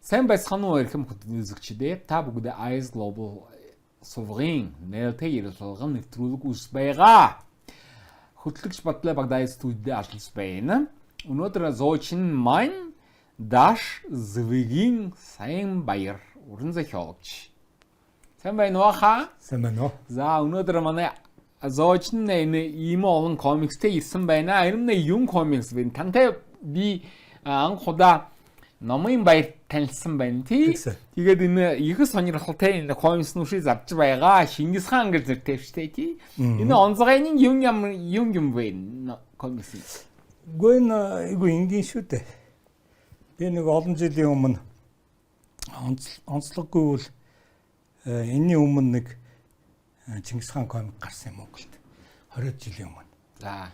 Сайн байцгаана уу, эрхэм хүндэт үзэгчдээ. Та бүгд Eyes Global сувгийн нээлттэй ярилцлагын нэвтрүүлэг үзэж байгаа. Хөтлөгч Батлай Багдай студид алж байна. Өнөөдөр зоочин маань Даш Звигийн сайн баяр уран зохиолч. Сайн байна уу хаа? Сайн байна уу? За, өнөөдөр манай зоочин энэ ийм олон комикстэй ирсэн байна. Энэ нь юм комикс вэ? Тантай би анх удаа номын баяр танилцсан байна, тий. Тэгээд энэ их сонирхолтой энэ комикс нүшийг зарж байгаа Шингис хаан гэж нэртэй штэ, тий. Энэ онцгойн юм юм юм юм вэ комикс? Үгүй, энэ айгүй энгийн шүү дээ. Би нэг олон жилийн өмнө, онцлоггүй бол энэний өмнө нэг Чингис хаан комик гарсан юм Монголд. 20 жилийн өмнө. За.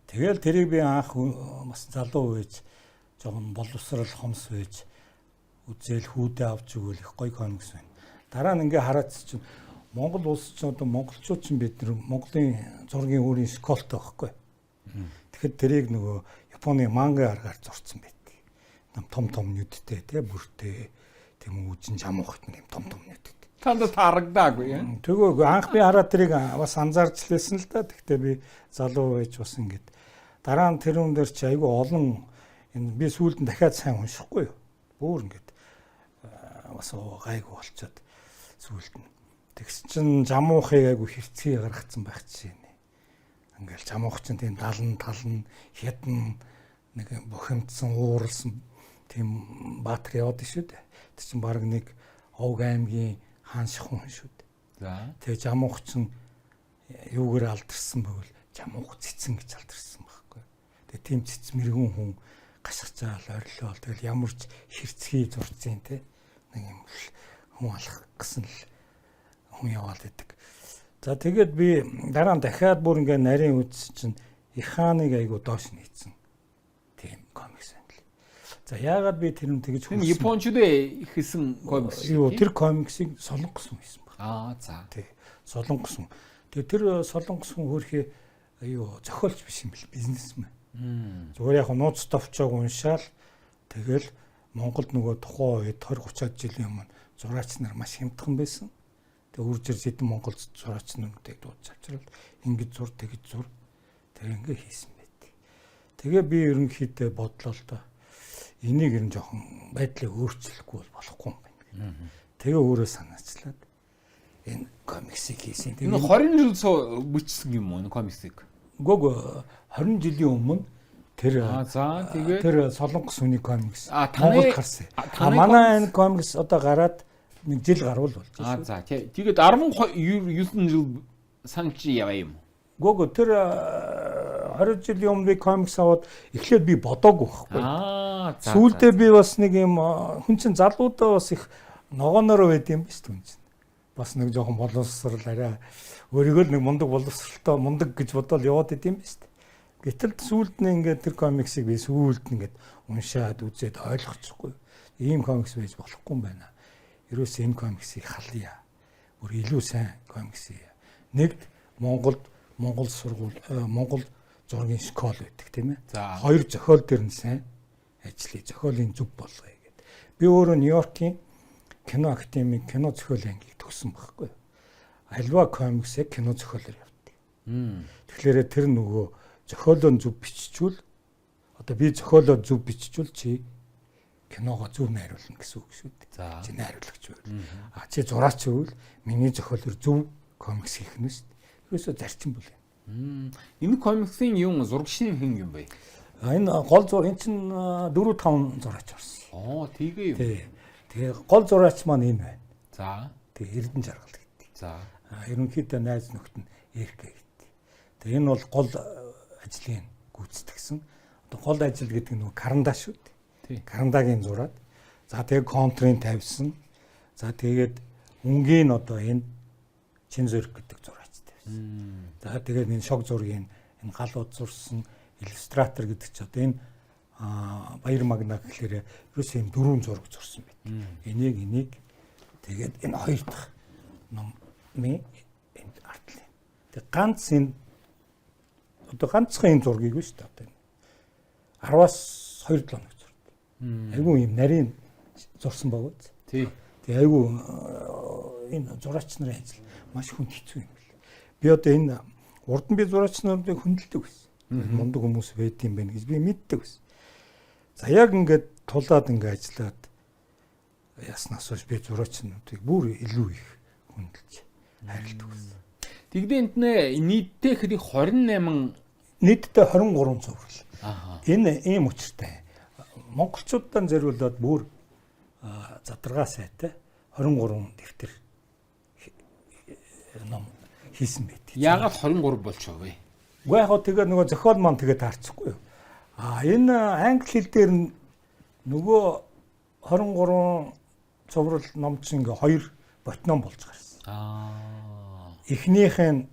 Тэгэл тэрийг би анх бас залуу байж, жоохон боловсрал хомс байж үзээл, хүүдээ авч өгөөл, их гоё комикс байна. Дараа нь ингээ хараад чинь Монгол улс чинь, одоо монголчууд чинь, бид нар Монголын зургийн өөрийн школтой байхгүй. Тэгэхэд тэрийг нөгөө Японы манга аргаар зурцсан байт. Том том нүдтэй те, бүртэй тийм үжин жамуух нэг юм том том нүдтэй. Танд таарагдаагүй яа? Тэгвээ анх би хараад тэрийг бас анзаарч лээсэн л да. Тэгтээ би залуу байж бас ингээд дараа нь тэр хүн дээр чи айгүй олон энэ би сүүлд нь дахиад сайн уншихгүй юу. Бүр ингээд бас гайгүй болчиход сүүлд нь. Тэгс чин жамуухыг айгүй хэрцгий гаргацсан байх чинь. Ингээл жамуух чинь тийм далан талан хядан нэг бухимдсан, ууралсан тийм баатар яваад шүү дээ. Тэр чин баг нэг Овг аймгийн хаан шахуу хүн шүү дээ. За. Тэгээ жамуух чинь юугаар алдарсан бөгөл жамуух цэцэн гэж алдарсан байхгүй. Тэгээ тийм цэц мэрэгүн хүн гашгачаал орилол, тэгэл ямар ч хэрцгий зурцын те нэг юм л хүн алах гэсэн л хүн яваал идэг. За, тэгээд би дараа нь дахиад бүр ингээ нарийн үзсэн чинь Ихааныг айгу доош нийцсэн тийм комикс байна л. За, яагаад би тэр нь тэгж хүссэн? Япончууд хийсэн комикс. Юу, тэр комиксыг солонгос хүн хийсэн баг. Аа, за. Тий. Солонгос хүн. Тэгээ тэр солонгос хүн хөөрхий юу зохиолч биш юм бэл, бизнесмен. Зүгээр яг нууц товчоог уншаал, тэгэл Монголд нөгөө тухайн үед 20 30-аад жилийн өмнө зураач нар маш хямдхан байсан. Тэгээ үрж ирж хэдэн монгол зураач наруудыг дуудаж авчрал ингэж зур, тэгж зур, тэр ингэ хийсэн байт. Тэгээ би ерөнхийдөө бодлоо л доо. Энийг ер нь жоохон байдлыг өөрчлөхгүй бол болохгүй юм байна. Тэгээ өөрөө санаачлаад энэ комиксыг хийсэн. Энэ 20 жил бичсэн юм уу энэ комиксыг? Үгүй, 20 жилийн өмнө тэр за тэгээд тэр солонгос хүний комикс Монголд гарсан. Манай энэ комикс одоо гараад нэг жил гаруул болж байна. Аа, за, тэгээд 19 жил санаж яваа юм. Үгүй, тэр 20 жилийн өмнө би комикс аваад эхлээд би бодоогүй байхгүй. Аа, за. Сүүлдээ би бас нэг юм хүн чинь залуудаа бас их ногоонороо байд юм биш хүн чинь. Бас нэг жоохон боловсрал, арай өөрийгөө л нэг мундаг, боловсралтай мундаг гэж бодоод яваад идэм биш үү. Гэтэл сүүлд нь ингээд тэр комиксыг би сүүлд нь ингээд уншаад үзээд ойлгочихгүй. Ийм комикс байж болохгүй юм байна. Ерөөсөө энэ комиксыг халъя. Бүр илүү сайн комикс хийе. Нэгд Монголд Монгол сургууль, Монгол зургийн школ байдаг, тийм ээ. Хоёр, зохиол дээр нь сайн ажиллая. Зохиолын зөв болгоё гэд. Би өөрөө Нью-Йоркийн кино академийн кино зохиолын ангийг төгссөн байхгүй. Альва комиксыг кино зохиолоор явдаг. Тэгэхээр тэр нөгөө зохиолоо зөв биччихвэл, одоо би зохиолоо зөв биччихвэл чи киногоо зөв найруулна гэсэн үг шүү дээ. Чи найруулагч байвал. А чи зураач байвал миний зохиолоор зөв комикс хийх нь шүү дээ. Ерөөсөө зарчим бол юм. Энэ комиксийн юм зурагчны хэн юм бэ? Энэ гол зур энэ чинь 4 5 зураач орсон. Оо, тэгээ юм. Тий. Тэгээ гол зураач маань энэ байна. За. Тэгээ Эрдэнэ Жаргал гэдэг. За. Ерөнхийдөө найз нөхд нь Эркэ гэдэг. Тэгээ энэ бол гол ажлыг гүйцэтгэсэн. Одоо гол ажил гэдэг нь нөгөө карандаш шүү дээ. Карандагийн зураад. За, тэгээ контрын тавьсан. За, тэгээд өнгийн одоо энэ чин зөрг гэдэг зураач тавьсан. За, тэгээд энэ шог зургийн энэ галууд зурсан иллюстратор гэдэг чи одоо энэ Баяр Магна гэхлээр ерөөсөө юм дөрвөн зураг зурсан байт. Энийг тэгээд энэ хоёр дахь номын энд артлын. Тэгээд ганц энэ одоо ганцхан энэ зургийг биш үү, одоо энэ 10-аас 2 7 хоног зурд. Айгүй юм нарийн зурсан баг үз. Тий. Тэгээ айгүй энэ зураач нарын ажил маш хүнд хэцүү юм бэл. Би одоо энэ урд нь би зураач нарыг хүндэлдэг байсан. Мундаг хүмүүс байд юм байна гэж би мэддэг байсан. За яг ингээд тулаад ингээд ажиллаад яснаас хойш би зураач нарыг бүр илүү их хүндэлж хайрладаг байсан. Тэгдэ энд нэ нийтдээ хэрэг 28 нийтдээ 23 цуврал. Аа. Энэ ийм учиртай. Монголчуудад зориулаад бүр задаргаа сайтай 23 дэвтэр ном хийсэн байт. Яагаад 23 болчихов вэ? Үгүй яг хөө тэгээ нөгөө зохиол маань тэгээ таарчихгүй юу. А энэ англи хэл дээр нь нөгөө 23 цуврал ном чинь ингээ хоёр ботном болж гарсан. Аа. Эхнийх нь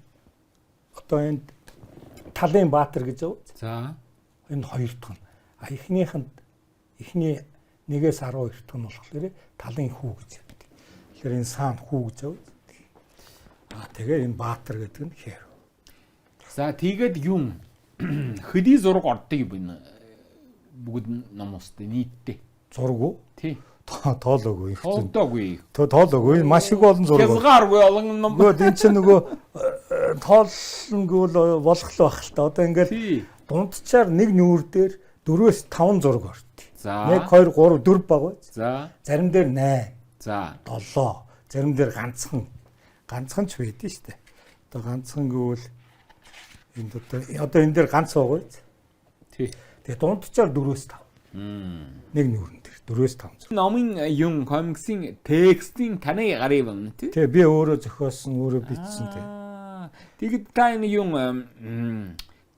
одоо энд Талын Баатар гэж байгаа. За. Энэ хоёр дахь нь. А эхнийх нь эхний 1-ээс 12 дахь нь болохоор Талын хүү гэж явдаг. Тэгэхээр энэ саан хүү гэж явдаг. А тэгээ энэ Баатар гэдэг нь хэр. За тэгээд юм хөдий зураг ордог юм энэ бүгд ном уст нийтдээ. Зураг уу? Тий. Тоолоогүй их зэн. Тоолдоогүй. Тоолоогүй маш их олон зураг. Хязгааргүй олон ном. Үгүй энэ чинь нөгөө тоолнгүй л болох л байх л та. Одоо ингээл дунджаар нэг нүүр дээр 4-5 зураг орд. За. 1 2 3 4 баг үү? За. Зарим дээр 8. За. 7. Зарим дээр ганцхан. Ганцхан ч байдэн штэ. Одоо ганцхан гэвэл энд одоо энэ дээр ганц байгаа үү? Тий. Тэгээ дунджаар 4-5. Нэг нүүрэн дээр 4-5 зураг. Номын юм комиксийн текстийн таны гарыг байна тий. Тэгээ би өөрөө зохиосон, өөрөө бичсэн тий. Тэгэд та энэ юм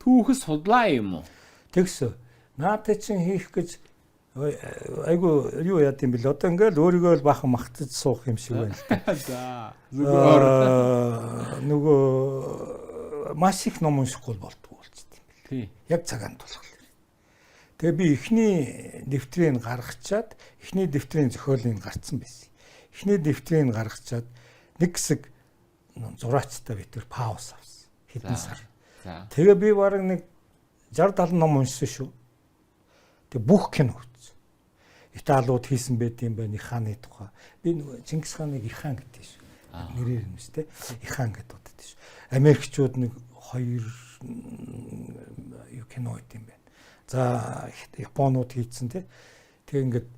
түүх судлаа юм уу? Тэгс. Наадад чинь хийх гэж айгу юу яд юм бэл. Одоо ингээл өөрийгөө л бахан магтаж суух юм шиг байна л та. За. Зүгээр. Нөгөө маш их ном уншихгүй болдгоо болчихдээ юм бэл. Тий. Яг цагаан тулхлаар. Тэгээ би эхний дэвтрийг гаргачаад эхний дэвтрийн зохиолыг гарцсан байсан. Эхний дэвтрийг гаргачаад нэг хэсэг зураачтай би тэр пауз авсан. Хэдэн сар. За. Тэгээ би бараг нэг 60 70 ном уншсан шүү. Тэгээ бүх кино үзсэн. Италиуд хийсэн байт юм байна Ихааны тухай. Би нөгөө Чингис хааныг Ихан гэдэг шүү. Нэрээр юм шүү те. Ихан гэдэг удаад шүү. Америкчууд нэг хоёр юу кино хийд юм байна. За Японууд хийцэн те. Тэгээ ингээд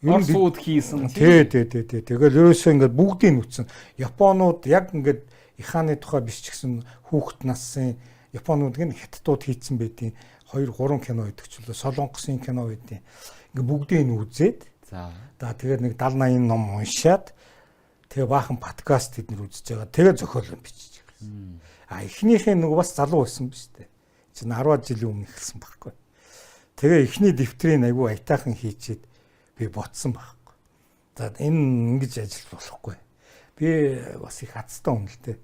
Оросууд хийсэн. Тий, тий, тий, тий. Тэгэл ерөөсөө ингээд бүгдийг нь үтсэн. Японууд яг ингээд Ихааны тухай биш ч гэсэн хүүхэд нассын Японууд гин хятадууд хийцэн байдیں۔ 2 3 кино хийдэг ч үлээ. Солонгосын кино байдیں۔ Ингээд бүгдийг нь үзээд За. За тэгээд нэг 70 80 ном уншаад тэгээ баахан подкаст эднэр үзэж байгаа. Тэгээ зохиол юм бичиж байгаа. А эхнийхээ нөгөө бас залуу байсан биз дээ. Чинь 10 жилийн өмнө эхэлсэн байхгүй. Тэгээ эхний дэвтрийг айгүй аятайхан хийчихэд би ботсон байхгүй. За энэ ингэж ажил болохгүй. Би бас их азтай хүн л дээ.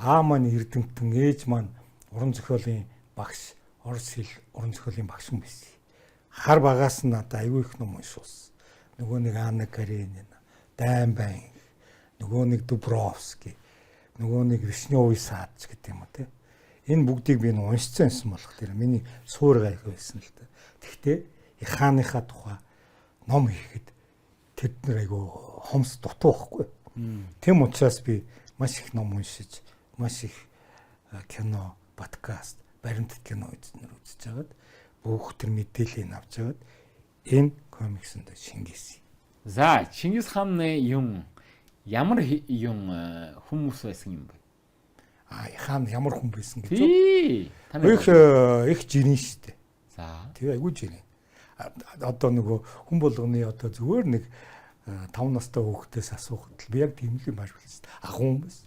Аа маань эрдэмтэн, ээж маань уран зохиолын багш, орос хэл уран зохиолын багш хүн байсан. Хар багаас нь надад айгүй их ном уншуулсан. Нөгөө нэг Анна Каренина, Дайн Байн, нөгөө нэг Дубровский, нөгөө нэг Вишнёвый сад ч гэдэг юм уу те. Энэ бүгдийг би нэг уншицсан байсан болохоор миний суур гайх байсан л та. Тэгтээ Ихааныхаа тухай ном хийхэд тэд нар айгүй хомс дутуу байхгүй. Тэм учраас би маш их ном уншиж, маш их кино, подкаст, баримтат кино эзнэр үзэж хагаад бүх тэр мэдээллийг авч хагаад энэ комиксэнд шингээсэн. За, Чингис хааны юм ямар юм хүмүүс байсан юм бэ? А хаан ямар хүн байсан гэж үү? Тий. Их их жирэн штэ. За. Тэгээ айгүй жирэн. Одоо нөгөө хүн болгоны одоо зүгээр нэг 5 настай хүүхдээс асуухад л би яг тийм л юм хариулсан штэ. Агуу хүн байсан.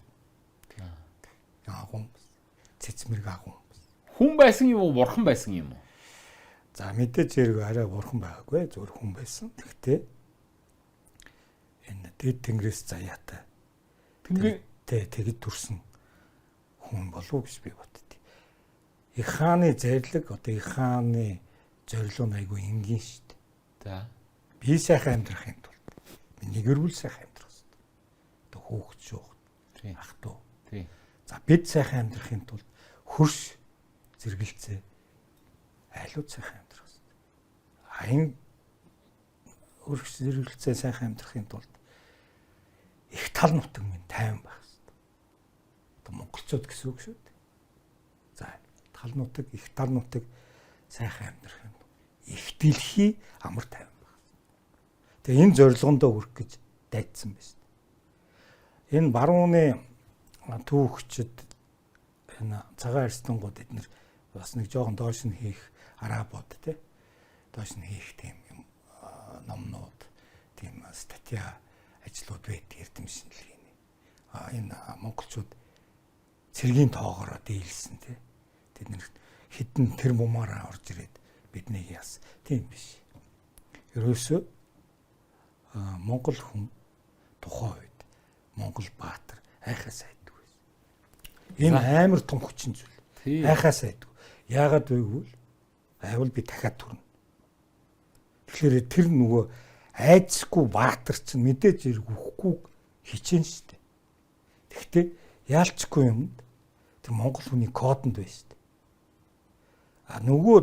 Агуу хүн байсан. Цэцмэрэг агуу хүн байсан. Хүн байсан юм уу, бурхан байсан юм уу? За мэдээж хэрэг арай бурхан байгаагүй, зүгээр хүн байсан. Тэгтээ энэ дэд тэнгэрээс заяатай. Тэнгэр тэ тэгэд төрсөн хүн болов уу гэж би боддتي. Их хааны зарлиг одоо их хааны зорилго нь айгүй энгийн шүү дээ. За. Би сайхан амьдрахын тулд миний гэр бүл сайхан амьдрах хэрэгтэй. Одоо хүүхэд шүүхд, ах дүү. Тий. За бид сайхан амьдрахын тулд хөрш зэрэгэлцээ айлууд сайхан амьдрах хэрэгтэй. А энэ Өргөс зэрэглэлцээ сайхан амьдрахын тулд их тал нутаг минь тайван байх хэрэгтэй. Одоо монголчууд гэсэн үг шүү дээ. За, тал нутаг, их тал нутаг сайхан амьдрах юм. Их дэлхий амар тайван байх. Тэгээ энэ зорилгондоо хүрэх гэж дайцсан байна. Энэ барууны түүхчид, энэ цагаан арьстангууд, эднэр бас нэг жоохон доош нь хийх арабууд те, доош нь хийх тийм юм номнууд, тийм статья ажлууд байдаг эрдэм шинжилгээний. А энэ монголчууд цэргийн тоогоороо дийлсэн те. Тэд нэр хэдэн тэр бумаараа орж ирээд биднийг яас. Тийм биш. Ерөөсөө монгол хүн тухайн үед Монгол баатар айхаас айдаг байсан. Энэ амар том хүчин зүйл. Айхаас айдаг. Яагаад вэ гэвэл айвал би дахиад төрнө. Тэгэхээр тэр нөгөө айдасгүй баатар чинь мэдээж эрг үхгүй хичээн шүү дээ. Тэгэхдээ яалчгүй юмд тэр монгол хүний кодонд байна шүү дээ. А нөгөө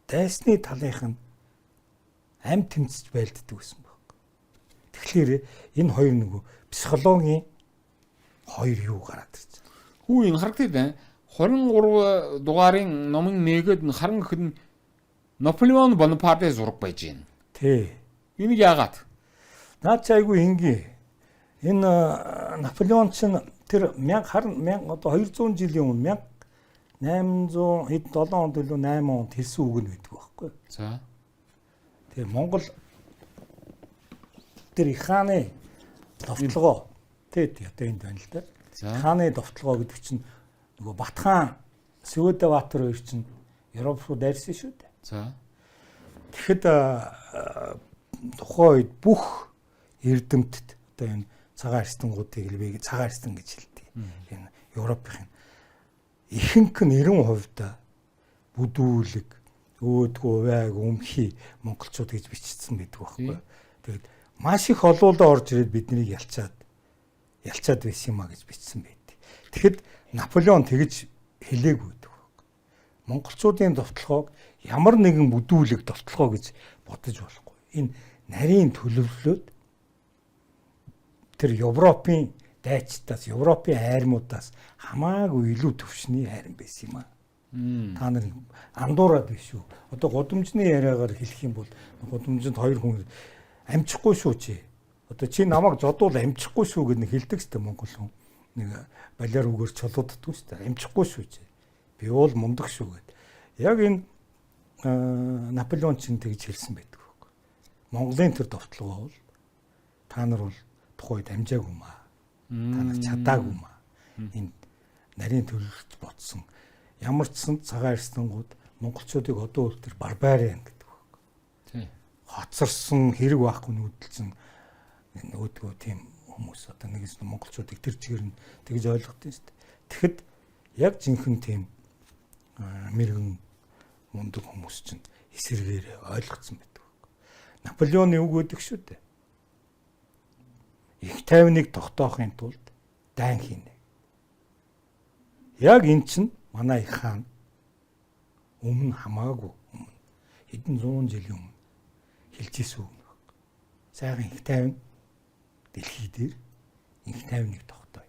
дайсны талынх нь ам тэмцэж байлддаг байсан баг. Тэгэхээр энэ хоёр нөгөө психологийн хоёр юу гараад ирж байна. Хүү, энэ харагдаад байна. 23 дугаарын номын нэгэд харан гэхэд нь Наполеон Бонапартын зураг байж байна. Тий. Энийг яагаад? Наад чи айгүй энгийн. Энэ Наполеон чинь тэр 1000 одоо 200 жилийн өмнө 1800 хэд 7 онд илүү 8 онд хэлсэн үг нь байдаг байхгүй. За. Тэгээ Монгол тэр их хааны довтлогоо тий, одоо энд байна л да. Хааны довтлогоо гэдэг чинь нөгөө Батхан, Сүгөдэ Баатар хоёр чинь Европ руу дайрсан шүү дээ. За. Тэгэхэд тухайн үед бүх эрдэмтэд, одоо энэ цагаан арьстангуудыг л би цагаан арьстан гэж хэлдэг. Энэ Европын ихэнх нь 90% бүдүүлэг, өөдгөө, вайг, өмхий монголчууд гэж бичсэн байдаг байхгүй. Тэгээд маш их олуулаа орж ирээд биднийг ялчаад ялчаад байсан юм а гэж бичсэн байдаг. Тэгэхэд Наполеон тэгж хэлээгүй байдаг. Монголчуудын довтлогоог ямар нэгэн бүдүүлэг довтлогоо гэж бодож болохгүй. Энэ нарийн төлөвлөлөөд тэр Европын дайчдаас, Европын айрмуудаас хамаагүй илүү төвшний айрм байсан юм аа. Та нар андуураад биш үү? Одоо гудамжны яриагаар хэлэх юм бол гудамжинд хоёр хүн амжихгүй шүү чи. Одоо чи намайг зодуул амжихгүй шүү гэж нэг хэлдэг сте монгол хүн. Нэг балиар үгээр чулууддаггүй шүү дээ. Амжихгүй шүү чи. Би бол мундаг шүү гэд. Яг энэ Наполеон чинь тэгж хэлсэн байдаг байхгүй. Монголын тэр довтлогоо бол та нар бол тухайд амжаагүй юм аа. Та нар чадаагүй юм аа. Энэ нарийн төлөвлөлт ботсон. Ямар ч сан цагаан арьстангууд монголчуудыг одоо хүртэл barbarian гэдэг байхгүй. Тий. Хоцорсон, хэрэг байхгүй нүүдэлсэн нөгөөдгөө тийм хүмүүс одоо нэгээс монголчуудыг тэр чигээр нь тэгж ойлгох юм шүү дээ. Тэгэхэд яг жинхэнэ тийм мэрэгэн мундаг хүмүүс чинь эсэргээр ойлгоцсон байдаг. Наполеоны үг өгдөг шүү дээ. Их тайвныг тогтоохын тулд дайн хийнэ. Яг эн чинь манай их хаан өмнө, хамаагүй өмнө, хэдэн зуун жилийн өмнө хэлж исэн үг. Сайхан их тайван дэлхий дээр их тайвныг тогтооё.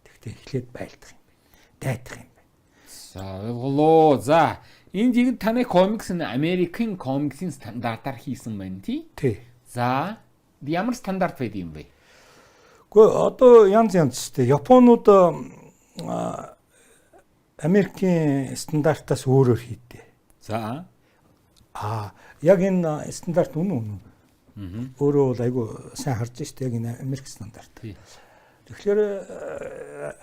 Тэгтээ эхлээд байлдах юм байна. Дайтах юм байна. За, ойлголоо. За, энэ жиг таны комикс нь Америкийн комиксийн стандартаар хийсэн байна тий? Тий. За, ямар стандарт байд юм бэ? Гэхдээ одоо янз янз шүү дээ. Японууд Америкийн стандартаас өөрөөр хийдэ. За. А яг энэ стандарт үнэн үнэн. Өөрөө бол айгүй сайн харж штэ яг энэ Америк стандарт. Тэгэхээр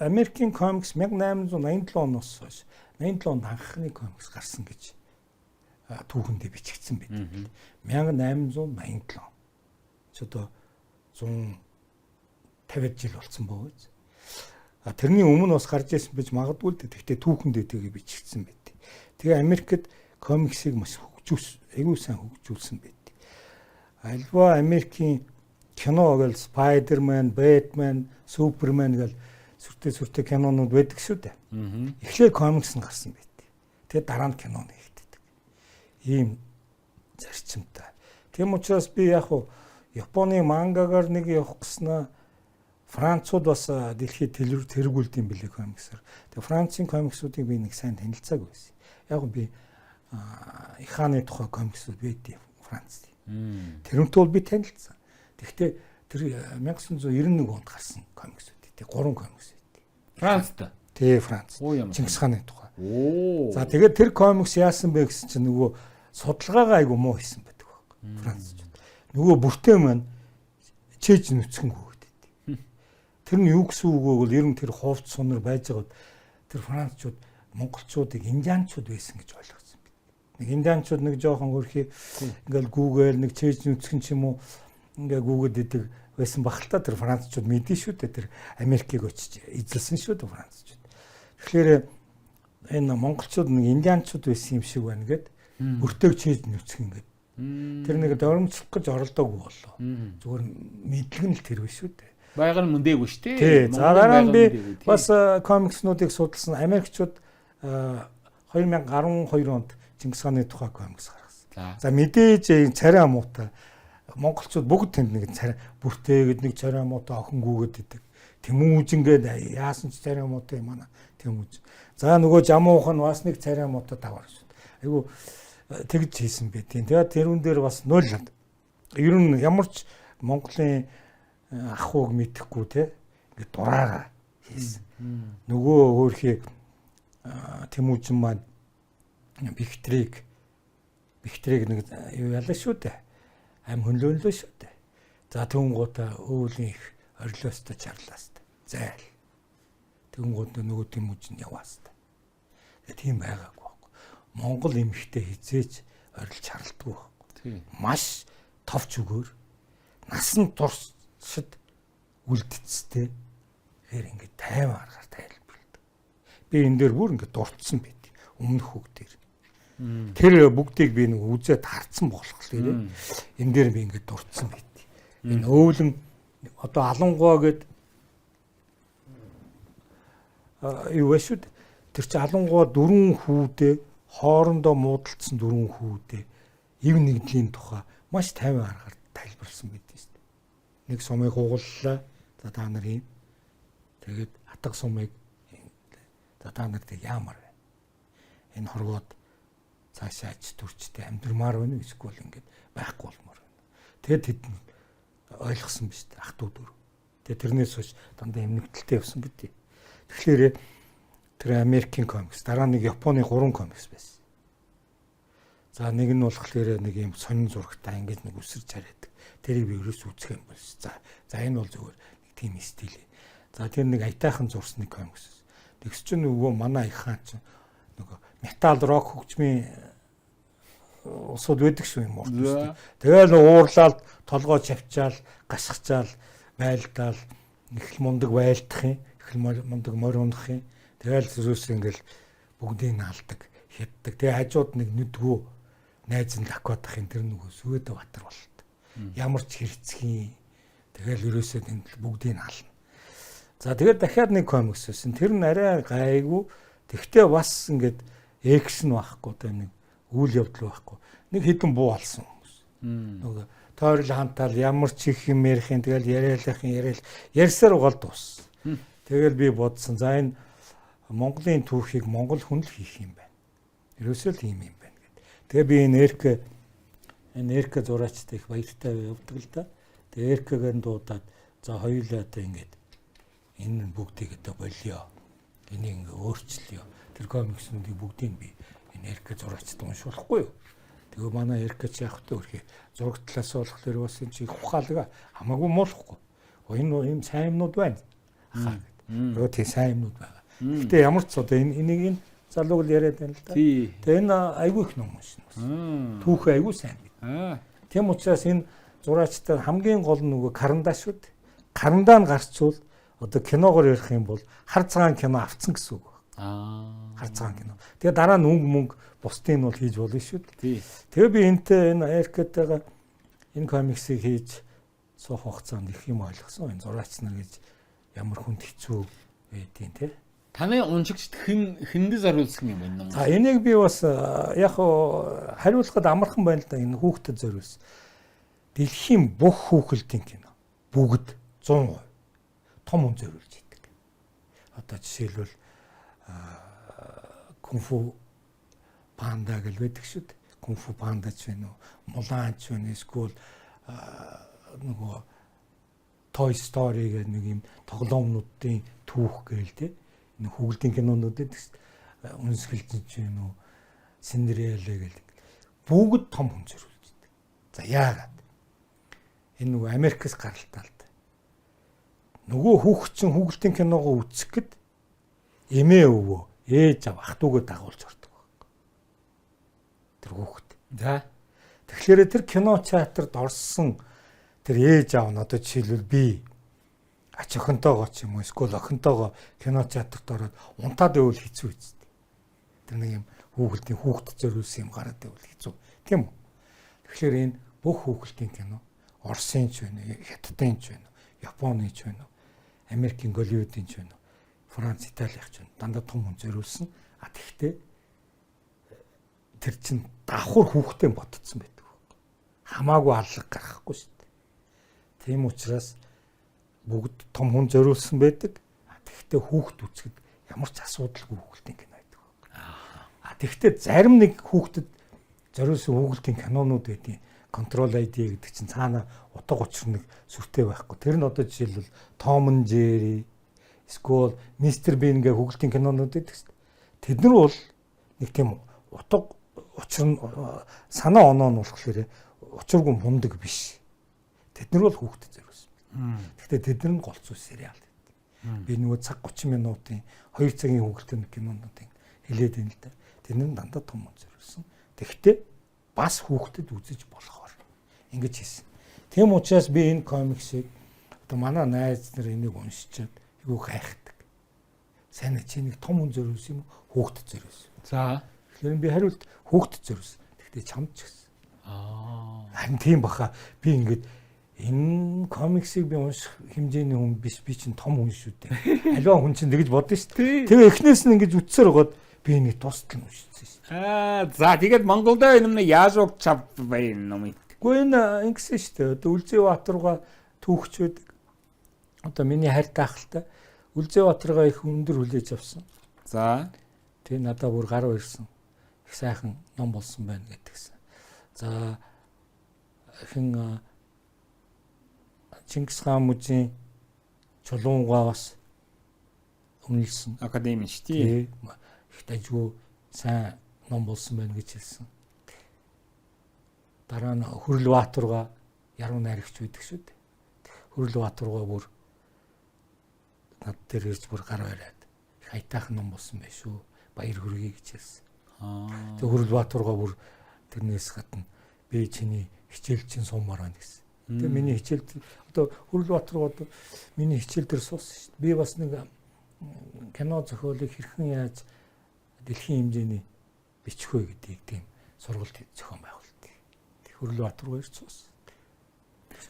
Америкийн комикс 1887 оноос хойш, 87 онд анхны комикс гарсан гэж түүхэндээ бичигдсэн байдаг. 1887. Ч одоо 150 жил болсон бооз. А тэрний өмнө бас гарч ирсэн байж магадгүй л дээ. Гэхдээ түүхэндээ тэгээ бичигдсэн байт. Тэгээ Америкт комиксыг маш хөгжүүлсэн, айгүй сайн хөгжүүлсэн байт. Альва Америкийн кино гэл Spider-Man, Batman, Superman гэл сүртэй сүртэй кинонууд байдаг шүү дээ. Эхлээд комикс нь гарсан байт. Тэгээ дараа нь кино нэгддэг. Ийм зарчимтай. Тийм учраас би яг хуу Японы мангагаар нэг явах гэснээр Францууд бас дэлхийд тэргүүлд юм билээ комиксээр. Тэгээ Францын комиксуудыг би нэг сайн танилцаагүй байсан. Яг би их хааны тухай комиксууд байдیں۔ Францд. Тэрнтэй бол би танилцсан. Тэгэхдээ тэр 1991 онд гарсан комиксууд. Тэг 3 комикс байд. Францд. Тий, Франц. Чингис хааны тухай. За тэгээд тэр комикс яасан бэ гэсэн чинь нөгөө судалгаагаа айгу муу хийсэн байдаг байхгүй. Францчууд. Нөгөө бүртээ маань чээж нүцгэн хөөгдөд. Тэр нь юу гэсэн үг вэ гэвэл ер нь тэр хувц сунар байж байгаад тэр францчууд монголчуудыг индианчууд байсан гэж ойлгосон юм. Нэг индианчууд нэг жоохон хөрхи ингээл гүүгээл нэг чээж нүцгэн ч юм уу ингээ гүүгээд идэг байсан бах л та, тэр францчууд мэдэн шүү дээ, тэр Америкийг очиж эзэлсэн шүү дээ францчууд. Тэгэхээр энэ монголчууд нэг индианчууд байсан юм шиг байна гэд өртөөг чээж нүцгэн гэд. Тэр нэг дормцлох гэж оролдоогүй боллоо. Зүгээр мэдлэг нь л тэр биш үү дээ. Байгаль мөндөөгүй шүү дээ. Тий. За дараа нь би бас комикснуудыг судалсан. Америкчууд 2012 онд Чингис хааны тухай комикс гаргасан. За мэдээж царай муутай монголчууд бүгд тэнд нэг царай бүртээгээд нэг царай муутай охин гүгээд идэг. Тэмүүжин гээд яасан ч царай муутай юм аа Тэмүүжин. За нөгөө жамуух нь бас нэг царай муутай давар шүү. Айгу тэгж хийсэн бэ тийм. Тэгээд тэрүүн дээр бас нөл ер нь ямар ч Монголын ах ууг мэдэхгүй те ингээд дураараа хийсэн. Нөгөө өөрхий Тэмүүжин маань Бихтрийг нэг юу ялаа шүү дээ. Ам хөнлөөнлөө шүү дээ. За түүнгуудаа өвлийн их орилоостой чарлаастай. Зайл. Түүнгууд нөгөө Тэмүүжин яваастай. Тэгээ тийм байгаагүй байхгүй. Монгол эмэгтэй хизээч орил чарлдаггүй байхгүй. Маш товч үгээр насан туршид үлдцтэй тэгэхээр ингээд 50 аргаар тайлбарладаг. Би энэ дээр бүр ингээд дурдсан байт. Өмнөх үг дээр. Тэр бүгдийг би нэг үзээд харцсан болохоор энэ дээр би ингээд дурдсан байт. Энэ өвлөн одоо алангуа гэд юу вэ шүү дээ. Тэр чи алангуа дөрвөн хүүдээ хоорондоо муудалцсан дөрвөн хүүдээ ив нэгдлийн тухай маш 50 аргаар тайлбарласан байдаг шүү дээ. Нэг сумыг хугаллаа. За та нар ийм. Тэгээд хатаг сумыг за та нар тэг яамар вэ? Энэ хорвоод цаашаа ач төрчтэй амьдрмаар байна эсвэл ингээд байхгүй болмоор байна. Тэгээд тэд ойлгосон биз дээ ах トゥ дөрөв. Тэгээд тэрнээс хойш дандаа эмнэгдэлтэй явсан гэдэг. Тэгэхээр тэр Америкийн комикс, дараа нэг Японы 3 комикс байсан. За нэг нь болохоор нэг юм сонин зурагтай ингээд нэг үсэрч хараадаг. Тэрийг би ерөөс үзэх юм болсон. За энэ бол зүгээр нэг тийм стил. За тэр нэг аятайхан зурсны комикс. Тэгс чинь нөгөө манай их хаан чинь нөгөө метал рок хөгжмийн улсууд байдаг шүү юм урт. Тэгэл уурлаад толгой чавчаал, гасхчаал, байлдаал, их л мундаг байлдах юм, их л мундаг морь унах юм. Тэгэл зүрээс ингээл бүгдийг наалдаг, хяддаг. Тэгээ хажууд нэг нүдгүү найз нь лакодах юм, тэр нөгөө Сүгэдэ Баатар болт. Ямар ч хэрцгий. Тэгэл ерөөсөө тэнд бүгдийг наална. За тэгээд дахиад нэг комикс байсан. Тэр нь арай гайгүй. Тэгтээ бас ингээд экшн байхгүй, одоо нэг үйл явдал байхгүй. Нэг хідэн буу алсан хүмүүс. Нөгөө тойрол хантаал ямар ч их юм ярих юм, тэгэл яриалах юм яриал ярьсаар угаал дууссан. Тэгэл би бодсон. За энэ Монголын түүхийг монгол хүн л хийх юм байна. Ерөөсөө л ийм юм байна гэд. Тэгээ би энэ Эркэ зураачтай их баяртай явдаг л да. Тэгээ Эркэгээр дуудаад за хоёулаа одоо ингээд энэ бүгдийг одоо болио. Энийг ингээ өөрчлөё. Тэр комикснуудыг бүгдийг би энэ Эркэ зураачд уншуулахгүй юу? Тэгээ манай Эркэ ч яг хөтэ өрхий зураг талаас болохоор бас энэ чи их ухаалаг хамаагүй муулахгүй. Энэ ийм сайн юмнууд байна. Ахаа гэд. Тэгээ тийм сайн юмнууд байгаа. Гэхдээ ямар ч одоо энэ энийг энэ залууг л яриад байна л да. Тэгээ энэ айгүй их ном уншина бас. Түүхээ айгүй сайн бид. Тийм учраас энэ зураачтай хамгийн гол нь нөгөө карандаш шүү дээ. Карандаа нь гарчвал одоо киногоор ярих юм бол хар цагаан кино авцсан гэсэн үг байна. Хар цагаан кино. Тэгээ дараа нь өнгө мөнгө бусдыг нь бол хийж болно шүү дээ. Тэгээ би энтэй энэ Эркэтэйгээ энэ комиксыг хийж суух хугацаанд их юм ойлгосон. Энэ зураач нар гэж ямар хүнд хэцүү байдیں те. Таны уншигчд хүнд зориулсан юм байна. За энийг би бас яг хариулахад амархан байна л да, энэ хүүхдэд зориулсан. Дэлхийн бүх хүүхэлдийн кино бүгд 100% том хүн зориулж хийдэг. Одоо жишээлбэл Кунфу панда гэл байдаг шүү дээ. Кунфу панда ч байна уу, Мулан ч байна, эсвэл нөгөө Toy Story гэх нэг юм тоглоомнуудын түүх гээл те. Нэг хүүхэлдийн кинонууд байдаг шүү дээ. Үнсгэлзэн ч байна уу, Синдерелла гэл. Бүгд том хүн зориулж идэг. За яагаад? Энэ нөгөө Америкээс гаралтай л да. Нөгөө хүүхд чинь хүүхэлдийн киногоо үзэх гээд эмээ өвөө, ээж ав, ах дүүгээ дагуулж ордог баг. Тэр хүүхэд. За. Тэгэхээр тэр кино театрт орсон тэр ээж аав нь одоо жишээлбэл би ач охинтойгоо ч юм уу эсвэл охинтойгоо кино театрт ороод унтаад байвал хэцүү үстэй. Тэр нэг юм хүүхэлдийн хүүхдэд зориулсан юм гараад байвал хэцүү. Тийм үү? Тэгэхээр энэ бүх хүүхэлдийн кино Оросын ч байна, Хятадын ч байна, Японы ч байна, Америкийн Голливуудын ч байна, Франц, Италих ч байна. Дандаа том хүн зориулсан. А тэгтээ тэр чин давхар хүүхдээ ботцсон байдаг. Хамаагүй аллаг гаргахгүй шүү дээ. Тийм учраас бүгд том хүн зориулсан байдаг. Тэгтээ хүүхд үзэхэд ямар ч асуудалгүй хүүхэлдийн кино байдаг. А тэгтээ зарим нэг хүүхдэд зориулсан хүүхэлдийн кинонууд байдیں۔ Control ID гэдэг чинь цаана утга учир нэг сүртэй байхгүй. Тэр нь одоо жишээлбэл Tom and Jerry, эсвэл Mr Bean гэх хүүхэлдийн кинонууд байдаг шүү дээ. Тэд нар бол нэг тийм утга учир нь санаа оноо нь болохоор учиргүй мундаг биш. Тэд нар бол хүүхдэд зориулсан. Гэхдээ тэд нар нь голцоо сериал. Би нөгөө цаг 30 минутын 2 цагийн хүүхэлдийн кинонуудын хэлээд байна л да. Тэд нар дандаа том хүн зориулсан. Тэгэхдээ бас хүүхдэд үзэж болохоор ингэж хийсэн. Тийм учраас би энэ комиксыг одоо манай найз нар энийг уншичаад айгүй хайхдаг. Сайн чи нэг том хүн зориулсан юм уу? Хүүхдэд зориулсан. За. Тэгэхээр би хариулт хүүхдэд зориулсан. Тэгэхдээ чамд ч гэсэн. Аа. Харин тийм баха. Би ингээд энэ комиксыг би унших хэмжээний хүн биш, би чинь том хүн шүү дээ. Аливаа хүн чинь тэгж бодно шүү дээ. Тэгээ эхнээс нь ингэж үтсээр байгаад би энийг тусдал нь уншчихсан шүү дээ. Аа, за тэгээд Монголд энэ юм яаж уг чав байна номыг? Гэхдээ энэ ингэсэн шүү дээ. Одоо Үлзий Баатарга түүхч байдаг. Одоо миний хайртай ахaltaй Үлзий Баатарга их өндөр хүлээж авсан. За. Тэгээ надад бүр гар ирсэн. Их сайхан ном болсон байна гэдгсэн. За хэн Чингис хаан мужийн чулуунгаа бас үнэлсэн. Академи шүү дээ. Их дажгүй сайн ном болсон байна гэж хэлсэн. Дараа нь Хөрөл Баатарга яруу найрагч байдаг шүү дээ. Хөрөл Баатарга бүр над дээр ирж бүр гар бариад их аятайхан ном болсон байх шүү. Баяр хүргэе гэж хэлсэн. Аа. Тэгээ Хөрөл Баатарга бүр тэрнээс гадна би чиний хичээл чинь суумаар байна гэсэн. Тэгээ миний хичээл одоо Хөрөл Баатарга одоо миний хичээл дээр суусан шүү дээ. Би бас нэг кино зохиолыг хэрхэн яаж дэлхийн хэмжээний бичих вэ гэдгийг тийм сургалт зохион байгуулалт. Хөрөл Баатарга ирж суусан.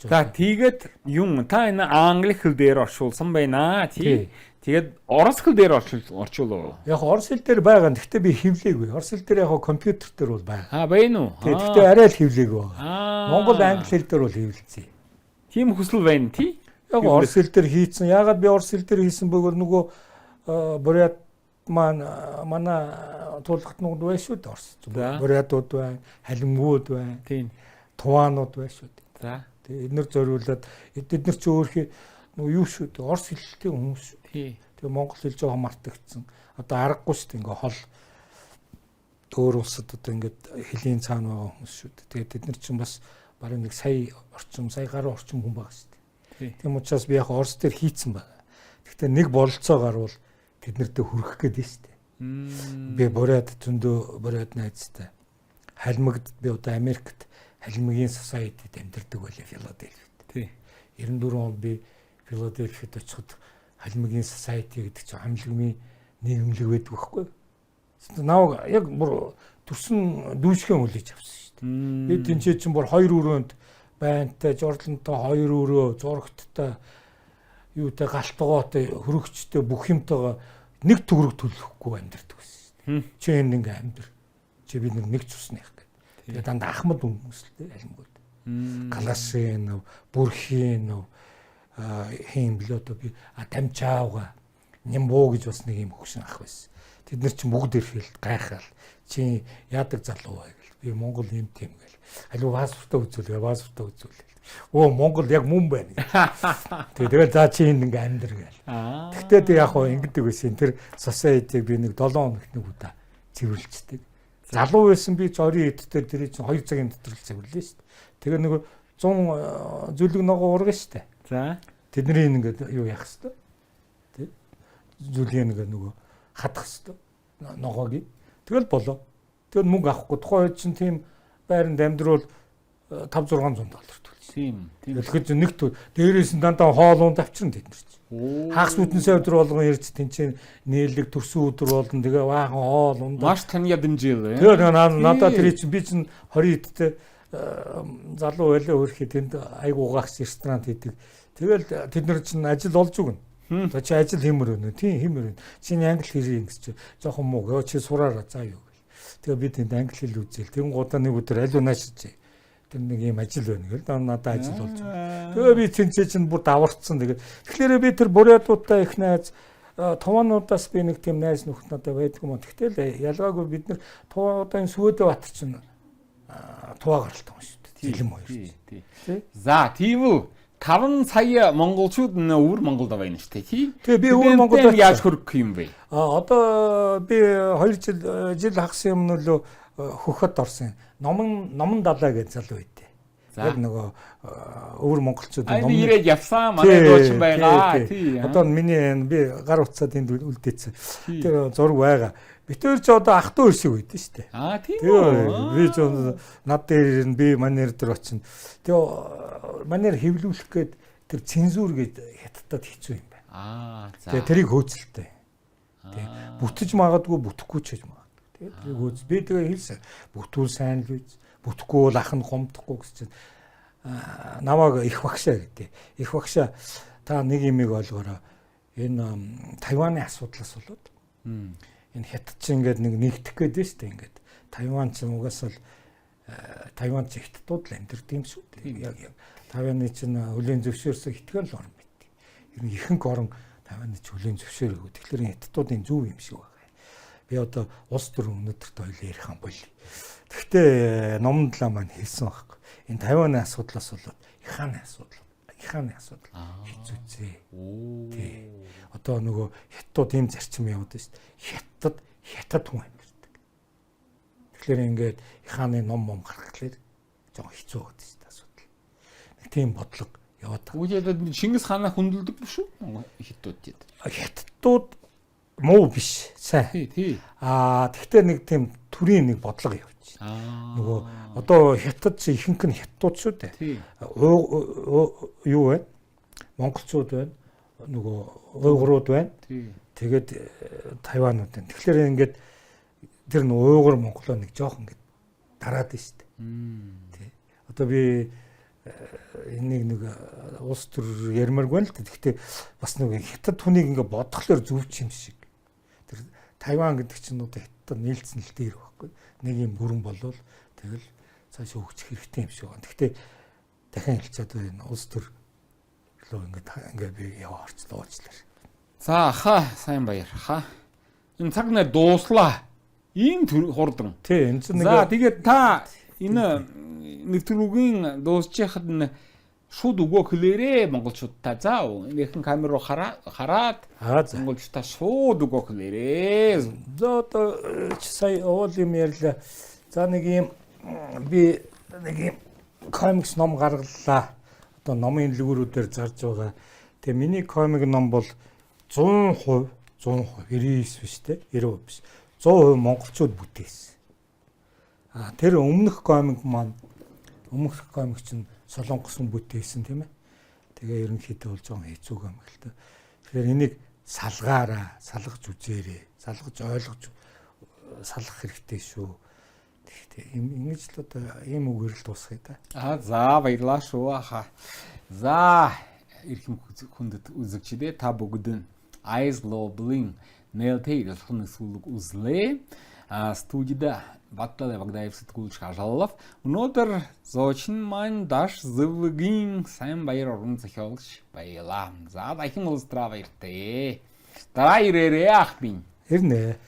За тэгээд юм та энэ англи хэл дээр орчуулсан байна тий. Тэгээд орос хэл дээр орчуулав. Яг орос хэл дээр байгаа. Гэхдээ би хэвлээгүй. Орос хэл дээр яг компьютер дээр бол байгаа. Аа байна уу? Тий, гэхдээ арай л хэвлээгүй байгаа. Монгол англи хэл дээр бол хэвлэлцээ. Тийм хүсэл байна тий. Яг орос хэл дээр хийцэн. Яагаад би орос хэл дээр хийсэн бөгөр нөгөө бурят маань манай туулгатнууд байна шүү дээ орос. Бурятууд байна, халимгууд байна. Тийм. Туваанууд байна шүү дээ. За. Тэгээ эднэр зориулаад эднэр чи өөрхий нөгөө юу шүү дээ орос хэлтэй хүмүүс шүү. Тий. Тэгээ монгол хэл жоохон мартагдсан. Одоо аргагүй шүү дээ ингээ хол өөр улсад одоо ингээд хөлийн цаана байгаа хүмүүс шүү дээ. Тэгээ тэд нар чинь бас бараг нэг сая орчим, сая гаруй орчим хүн байгаа шүү дээ. Тийм учраас би яг орос дээр хийцэн байна. Гэхдээ нэг бололцоо гарвал тэд нартэй хүрэх гээд байна шүү дээ. Би бурят зөндөө бурят найзтай. Халимагд би одоо Америкт Халимгийн Society-д амьдардаг байлаа Филадельфид. Тий. 94 онд би Филадельфид очиход Халимгийн Society гэдэг чинь хамлагын нийгэмлэг байдаг байхгүй юу? Наваг яг бүр төрсөн дүүшгэн хүлээж авсан шүү дээ. Би тэнцээ чинь бүр хоёр өрөөнд байнтай, жорлонтой хоёр өрөө, зурагттай, юутай галтгоотой, хөрөгчтэй бүх юмтайгаа нэг төгрөг төлөхгүй амьдардаг байсан шүү дээ. Чи энд ингээ амьдар. Чи бид нэг цусны их гэдэг. Тэгээ дандаа ахмад хүмүүс л дээ алимгууд. Калашинов, Бүрхинов хин блөө одоо би Тамчаавга, Нямбуу гэж бас нэг юм хөгшин ах байсан. Тэд нар чинь бүгд ирэхэл гайхаал. Чи яадаг залуу бай гэл. Би Монгол юм тийм гэл. Аливаа паспортоо үзүүлээ, паспортоо үзүүлээ. Өө, Монгол яг мөн байна гэл. Тэгэл за, чи энд ингээ амьдр гэл. Тэгтээ тэг яг хоо ингэдэг байсан. Тэр society-г би нэг 7 хоногт нэг удаа цэвэрлждэг. Залуу байсан би ч орийн эд дээр тэр чинь 2 цагийн дотор л цэвэрлээ шүү дээ. Тэгээ нэг 100 зүлэг ногоо ургана шүү дээ. Тэдний ингээд юу яах хэвээр. Тэ? Зүлгийн нэг нөгөө хадах хэвээр ногоог. Тэгэл болоо. Тэгэл мөнгө авахгүй. Тухайн үед чинь тийм байранд амьдруул 5 600 доллар төлсөн. Тийм. Тэгэхээр нэг дээрээс нь дандаа хоол унд авчирна тэд нар чинь. Хагас бүтэн өдөр болгон ирж тэнцэн нээлэг төрсөн өдөр болно. Тэгээ баахан хоол унд. Маш тань ядамжил. Тэгээ надад тэр чинь би чинь 20 эдтэй залуу байлаа, өөрхий тэнд айгуу гагц ресторан хийдэг. Тэгэл тэд нар чинь ажил олж өгнө. За, чи ажил хиймэр байна уу? Тийм, хиймэр байна. Чиний англи хэрэг ингэж чи жоохон муу. Өө, чи сураараа заа юу гэл. Тэгээ би тэнд англи хэл үзэл. Тэгэн гудаа нэг өдөр аль наашиж тэр нэг юм ажил байна гэл надад ажил болж байна. Тэгээ би тэнцээ чинь бүр даварцсан. Тэгээд тэгэхээр би тэр бурятуудтай их найз, туваануудаас би нэг тийм найз нөхөд надад байдаг юм. Тэгтэл ялгаагүй бид нар туваа, одоо энэ Сүвэдэ Баатар чинь туваа гаралтай юм шүү дээ. Зилэм хоёр. Тий. За, тийм үү. 5 сая монголчууд өвөр Монголд байна шүү дээ, тий? Тэгээ би өвөр Монголд яаж хөрөх юм бэ? А одоо би 2 жил хагас юм нөлөө хөхөд орсон. Номон далаа гэж залуу үйдээ. Яг нөгөө өвөр монголчууд ном ирээд явсан манай дуучин байгаа. Тий. Одоо миний би гар утсаад энд үлдээсэн. Тэр зураг байгаа. Бид хоёр ч одоо ах トゥ шиг үйдэн шүү дээ. Аа, тийм үү. Би ч над дээр ирнэ, би манер дээр очино. Тэгээ манер хэвлүүлэх гээд тэр цензур гээд хятадд хэцүү юм байна. Аа, за. Тэгээ тэрийг хөөцөлтэй. Тэг бүтэж магадгүй, бүтэхгүй ч гэж магадгүй. Тэгээ тэрийг хөөц. Би тэгээ хэлсэн. Бүтүүл сайн л үз. Бүтэхгүй бол ах нь гомдохгүй гэж чинь намайг их багшаа гэдэг. Их багшаа, та нэг юмыг ойлгоорой. Энэ Тайваны асуудлаас болоод энэ хятад чинь ингээд нэг нэгдэх гээд байна шүү дээ ингээд. Тайван чинь угаасаа л Тайван ч хятадууд л амьдардаг юм шүү дээ. Яг Тайваны чинь хүлээн зөвшөөрсөн хитгэн л орн байт. Ер нь ихэнх орн Тайваны ч хүлээн зөвшөөрөөгүй. Тэгэхээр хятадуудын зөв юм шиг байна. Би одоо улс төр өнөөдөрт хоёул ярих юм бол. Тэгтээ номон длаа маань хэлсэн байхгүй. Энэ Тайваны асуудлаас болоод Ихааны асуудал хэцүүцээ. Тий. Одоо нөгөө хятадууд ийм зарчим яваад байна шүү дээ. Хятад хятад хүн амьдардаг. Тэгэхээр ингээд Ихааны ном мом гаргахлаар жоохон хэцүү байдаг шүү дээ асуудал. Нэг тийм бодлого яваад байгаа. Үгүй, Чингис хаанаа хүндэлдэг биш үү? Хятадууд. Хятадууд муу биш. Сайн. Тий. Аа, тэгтээ нэг тийм төрийн нэг бодлого явж. Нөгөө одоо хятад чи ихэнх нь хятадууд шүү дээ. Юу вэ? Монголчууд байна. Нөгөө уйгурууд байна. Тэгээд Тайванууд байна. Тэгэхээр ингээд тэр нь уйгур монголоо нэг жоох ингээд дараад байна шүү дээ. Тий. Одоо би энийг нэг улс төр ярмааргүй л дээ. Гэхдээ бас нэг хятад хүнийг ингээд бодглохлоор зөвч юм шиг. Тэр Тайван гэдэг чинь одоо хятад нийлцсэн л дээр байхгүй. Нэг юм бүрэн болвол тэгэл цаашаа хөгжих хэрэгтэй юм шиг байна. Гэхдээ дахин хэлчихэд энэ улс төр рүү ингээд би яваа орчлоо уучлаарай. За, ха, сайн баяр ха. Энэ цаг нэр дууслаа. Ийм хурдан. Тий, энэ чинь нэг. За, тэгээд та энэ нэвтрүүлгийн дуусчихад нь шууд өгөө хэлээрээ монголчуудаа. За, нэгэн камер руу хараад монголчуудаа шууд өгөө хэлээрээ. За, одоо сая уул юм ярьлаа. За, нэг юм би нэг юм комикс ном гаргаллаа. Одоо номын лүгүүрүүдээр зарж байгаа. Тэгээ миний комик ном бол 100%, 100%, 99 биш те, 90% биш. 100% монголчууд бүтээсэн. А тэр өмнөх комик маань, өмнөх комик чинь солонгосон бүтээсэн, тийм ээ. Тэгээ ерөнхийдөө бол жоохон хэцүү комик л та. Тэгэхээр энийг салгаараа, салгаж үзээрэй. Салгаж ойлгож салгах хэрэгтэй шүү. Тэгэхдээ ингэж л одоо ийм үгээр л дуусгая да. Аа, за, баярлалаа шүү аха. За, эрхэм хүндэт үзэгчдээ, та бүгд нь Eyes Global-ын нээлттэй ярилцлагын нэвтрүүлэг үзлээ. Студида Батлал Багдаев сэтгүүлч Хажаллав. Өнөөдөр зочин маань Даш Зэвгийн сайн баяр уран зохиолч байлаа. За дахин уулзтраа баяртай. Дараа ирээрээ ах минь. Ирнэ.